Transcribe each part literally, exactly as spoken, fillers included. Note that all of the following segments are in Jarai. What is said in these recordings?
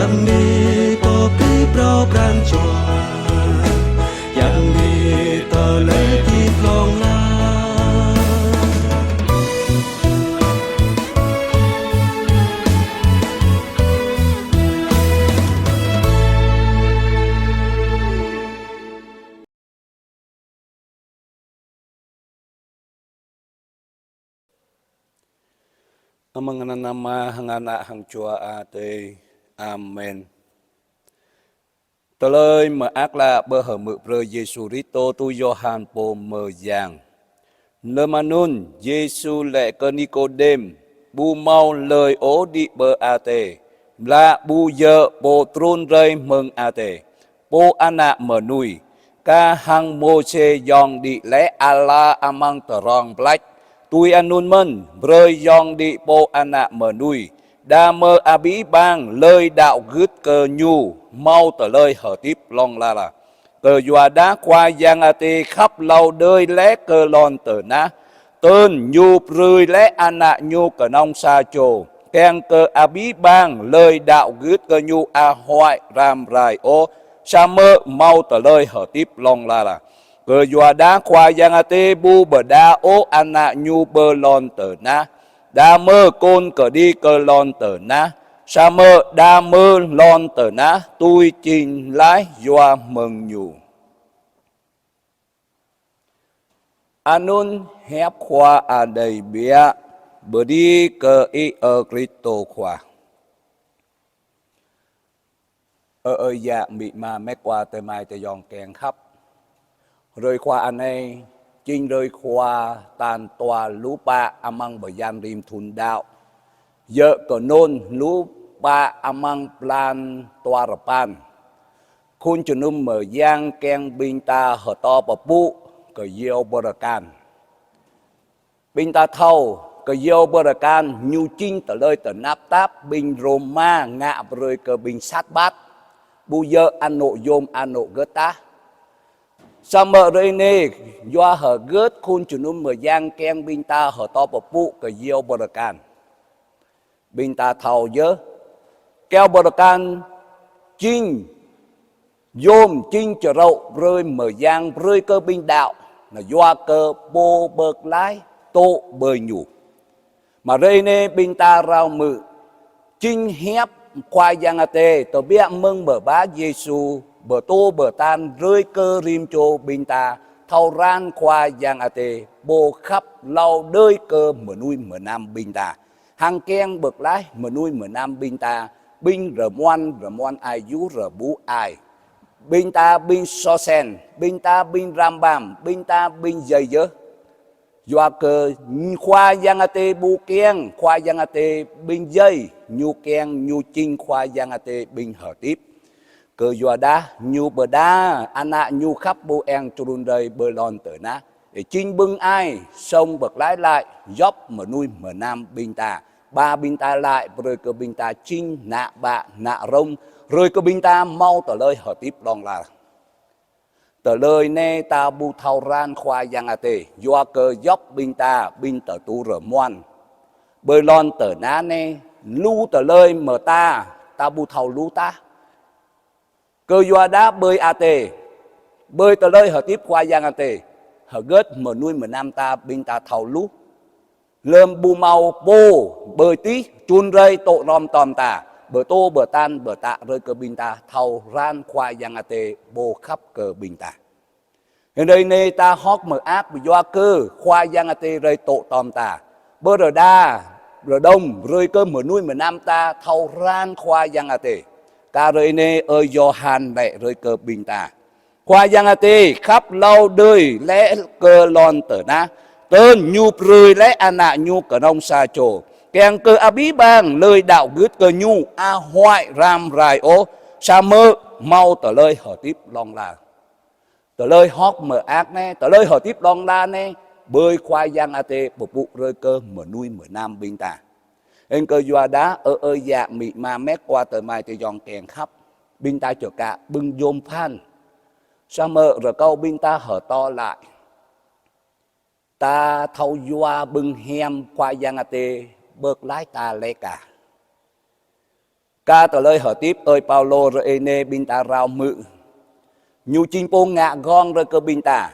Yang ni pơpĭ phrâo pran jua, Yang ni tơlơi hơdip hlŏng lar. Amăng anăn Ama hăng Ană hăng Jua Adai. Amen. Tơlơi mơak klă pơhơmư̆ brơi Yêsu Kristô tui Yôhan pô mơyang. Lơm anŭn, Yêsu laĭ kơ Nikôdem: Ƀu hmâo hlơi ôh đĭ pơ adai, ƀlă ƀu djơ̆ pô trŭn rai mơ̆ng adai, pô Ană Mơnuih, kah hăng Môsê yŏng đĭ laih ala amăng tơdrong ƀlăk, tui anŭn mơ̆n brơi yŏng đĭ pô Ană Mơnuih, đah mơ̆ abih bang hlơi đaŏ gưt kơ Ñu hmâo tơlơi hơdip hlŏng lar. Kơyuadah Khua Yang Adai khăp hlâo đơi laih kơ lŏn tơnah, tơl Ñu brơi laih Ană Ñu kơnơ̆ng sa čô, kiăng kơ abih bang hlơi đaŏ gưt kơ Ñu ăt huăi răm rai ôh, samơ̆ hmâo tơlơi hơdip hlŏng lar. Kơyuadah Khua Yang Adai ƀu pơđar ôh Ană Ñu pơ lŏn tơnah, đah mơ̆ Khul kơđi kơ lŏn tơnah, samơ̆ đah mơ̆ lŏn tơnah dưi jing laih yua mơ̆ng Ñu. Anŭn hiăp Khua Adai biă. Bơni kơ Ih, ơ Kristô Khua. Ơ, ơ, yă amĭ ama, mĕt wa adơi amai adơi ayŏng kiăng khăp. Hrơi Khua anai, jing hrơi Khua tal dua pluh pă amăng bơyan rĭm thŭn đaŏ. Yơh kơnơ̆ng pluh pă amăng blan dua rơpăn. Khul jơnum mơyang kiăng ƀing ta hơtô pơpŭ kơ Kơyâo Bơrơkan. Ƀing ta thâo, Kơyâo Bơrơkan ñu jing tơlơi tơnap tap ƀing Rôma ngă brơi kơ ƀing sat bat, ƀu djơ̆ anŏ yôm anŏ gơ̆t tah. Samơ̆ hrơi anai, yua hơgĕt khul jơnum mơyang kiăng ƀing ta hơtô pơpŭ Kơyâo Bơrơkan. Ƀing ta thâo yơh, Kơyâo Bơrơkan jing yôm, jing čơrâo brơi mơyang brơi kơ ƀing đaŏ, nă yua kơ pô pơklaih dŏ ƀơi ñu. Mă hrơi anai ƀing ta rao hmư̆, jing hiăp Khua Yang Adai tơbiă mơ̆ng pơpă Yêsu pơtô pơtăn brơi kơ rĭm čô ƀing ta thâo krăn Khua Yang Adai pô khăp hlâo đơi kơ mơnuih mơnam ƀing ta. Hăng kiăng pơklaih mơnuih mơnam ƀing ta, ƀing rơmuăn, rơmuăn ai yŭ rơbŭ ai. Ƀing ta ƀing soh sel, ƀing ta ƀing răm ƀăm, ƀing ta ƀing djai yơh. Yua kơ Khua Yang Adai ƀu kiăng Khua Yang Adai ƀing djai, ñu kiăng ñu jing Khua Yang Adai ƀing hơdip. Kơyuadah ñu pơđar Ană ñu khăp ƀu eng trŭn rai pơ lŏn tơnah, ơ, jing ƀing ai song pơklaih laih djŏp mơnuih mơnam ƀing ta. Ba ƀing ta laĭ brơi kơ ƀing ta jing nă ƀă nă rông, brơi kơ ƀing ta hmâo tơlơi hơdip hlŏng lar. Tơlơi anai ta ƀu thâo krăn Khua Yang Adai, yua kơ djŏp ƀing ta ƀing tơdu rơmuăn. Pơ lŏn tơnah anai, lu tơlơi mơta, ta ƀu thâo lu tah. Kơyuadah ƀơi Adai, ƀơi tơlơi hơdip Khua Yang Adai, hơgĕt mơnuih mơnam ta ƀing ta thâo lu. Lơm ƀu hmâo pô ƀơi tih trŭn rai dŏ hrŏm hăng ta, pơtô pơtăn pơtă brơi kơ ƀing ta thâo krăn Khua Yang Adai pô khăp kơ ƀing ta. Hrơi anai ta hơ̆k mơak yua kơ Khua Yang Adai rai dŏ hrŏm ta. Pơrơđah, rơđông brơi kơ mơnuih mơnam ta thâo krăn Khua Yang Adai. Kar hrơi anai ơi Yôhan laĭ brơi kơ ƀing ta. Khua Yang Adai khăp hlâo đơi laih kơ lŏn tơnah, tơl ñu brơi laih Ană ñu kơnơ̆ng sa čô, kiăng kơ abih bang hlơi đaŏ gưt kơ ñu ăt huăi răm rai ôh, samơ̆ hmâo tơlơi hơdip hlŏng lar. Tơlơi hơ̆k mơak anai, tơlơi hơdip hlŏng lar anai, ƀơi Khua Yang Adai pơpŭ brơi kơ mơnuih mơnam ƀing ta. Ơ kơyuadah, ơ, ơ, yă amĭ ama, mĕt wa adơi amai adơi ayŏng kiăng khăp, ƀing ta čơkă ƀing yôm phăn. Samơ̆ rơkâo ƀing ta hơtô laĭ. Ta thâo yua ƀing hiam Khua Yang Adai pơklaih ta laih kah? Kar tơlơi hơdip ơi Paulô hrơi anai ƀing ta rao hmư̆. Ñu jing pô ngă gơ̆ng hrơi kơ ƀing ta.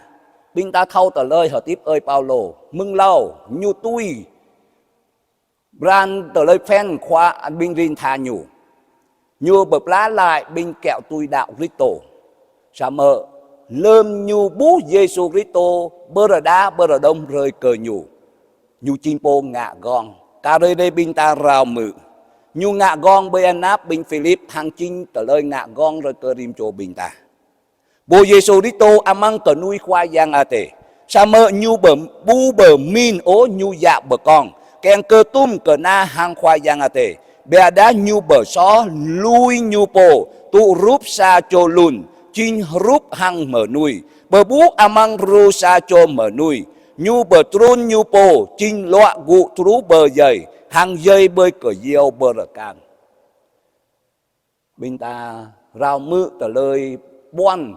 Ƀing ta thâo tơlơi hơdip ơi Paulô. Mơ̆ng hlâo ñu tui pran tơlơi phiăn khua ƀing rin tha ñu. Ñu pơplah laĭ ƀing kiaŏ tui đaŏ Kristô. Samơ̆ lơm ñu ƀuh Yêsu Kristô pơrơđah pơrơđom hrơi kơ ñu, ñu jing pô ngă gơ̆ng. Kar hrơi anai ƀing ta rao hmư̆. Ñu ngă gơ̆ng ƀơi anăp ƀing Philip hăng jing tơlơi ngă gơ̆ng hrơi kơ rĭm čô ƀing ta. Pô Yêsu Kristô amăng kơnuih Khua Yang Adai. Samơ̆ ñu ƀu, ƀu pơmĭn ôh ñu djă pơkŏn, kiăng kơ tum kơna hăng Khua Yang Adai. Biă dah ñu pơsoh lui ñu pô, tŭ rup sa čô hlŭn, jing hrup hăng mơnuih. Pơƀuh amăng hru sa čô mơnuih. Ñu pơtrŭn ñu pô, jing luă gŭ truh pơ djai, hăng djai ƀơi kơyâo pơrơkal. Ƀing ta rao hmư̆ tơlơi ƀuăn,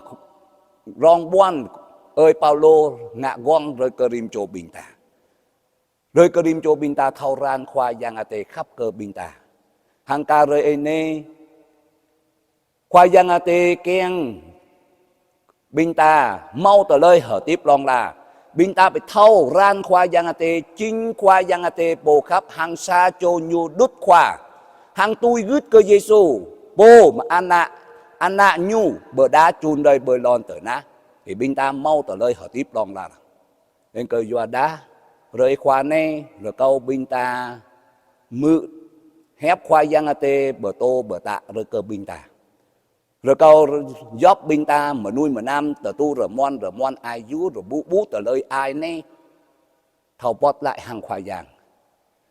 rong ƀuăn ơi Paulô ngă gơ̆ng hrơi kơ rĭm čô ƀing ta. Hrơi kơ rĭm čô ƀing ta thâo răn Khua Yang Adai khăp kơ ƀing ta. Hăng kar hrơi anai, Khua Yang Adai kiăng ƀing ta hmâo tơlơi hơdip hlŏng lar. Ƀing ta ƀu thâo răn Khua Yang Adai, jing Khua Yang Adai pô khăp hăng sa čô ñu đut khua. Hăng tui gưt kơ Yêsu, pô mơ̆ng ană, ană ñu pơđar čun hrơi ƀơi lŏn tơnah. Ƀing ta hmâo tơlơi hơdip hlŏng lar. Anŭn kơ yua dah, hrơi Khua anai, rơkâo ƀing ta hmư̆ hiăp Khua Yang Adai pơtô pơtă hrơi kơ ƀing ta. Rơkâo djŏp ƀing ta mơnuih mơnam tơdu rơmuăn rơmuăn ai yŭ rơbŭ ƀuh tơlơi ai anai. Thâo wơ̆t glaĭ hăng Khua Yang.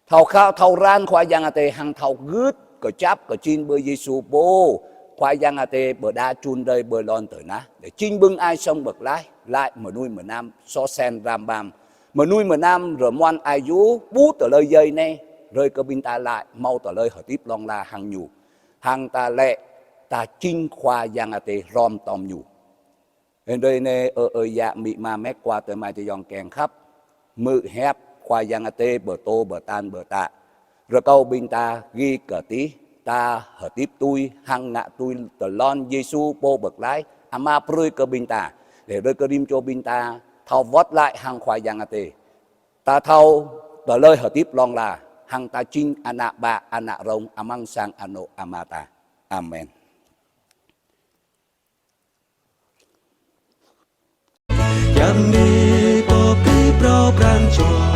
Thâo khăp, thâo răn Khua Yang Adai hăng thâo gưt kơjăp kơjing ƀơi Yêsu pô Khua Yang Adai pơđar čun hrơi ƀơi lŏn tơnah. Để jing bưng ai song pơklaih, glaĭ mơnuih mơnam soh sel ram ƀăm. Mơnuih mơnam rơmuăn ai yŭ ƀuh tơlơi djai anai, hrơi kơ ƀing ta glaĭ hmâo tơlơi hơdip hlŏng lar hăng ñu. Hăng ta lĕ, ta jing Khua Yang Adai hrŏm tom ñu. Anŭn hrơi anai ơ, ơ, yă amĭ ama mĕt wa tơmai tơyŏng kiăng khăp. Hmư̆ hiăp Khua Yang Adai pơtô pơtăn pơtă. Rơkâo ƀing ta gih kơtih, ta hơdip tui, hăng ngă tui tơlơi Yêsu pô pơklaih, Ama brơi kơ ƀing ta. Để hrơi kơ rĭm čô ƀing ta, thâo wơ̆t glaĭ hăng Khua Yang Adai. Ta thâo tơlơi hơdip hlŏng lar, hăng ta jing ană bă, ană rông, amăng sang anŏ Ama ta. Amen. Yam ni pô phi pro pran jua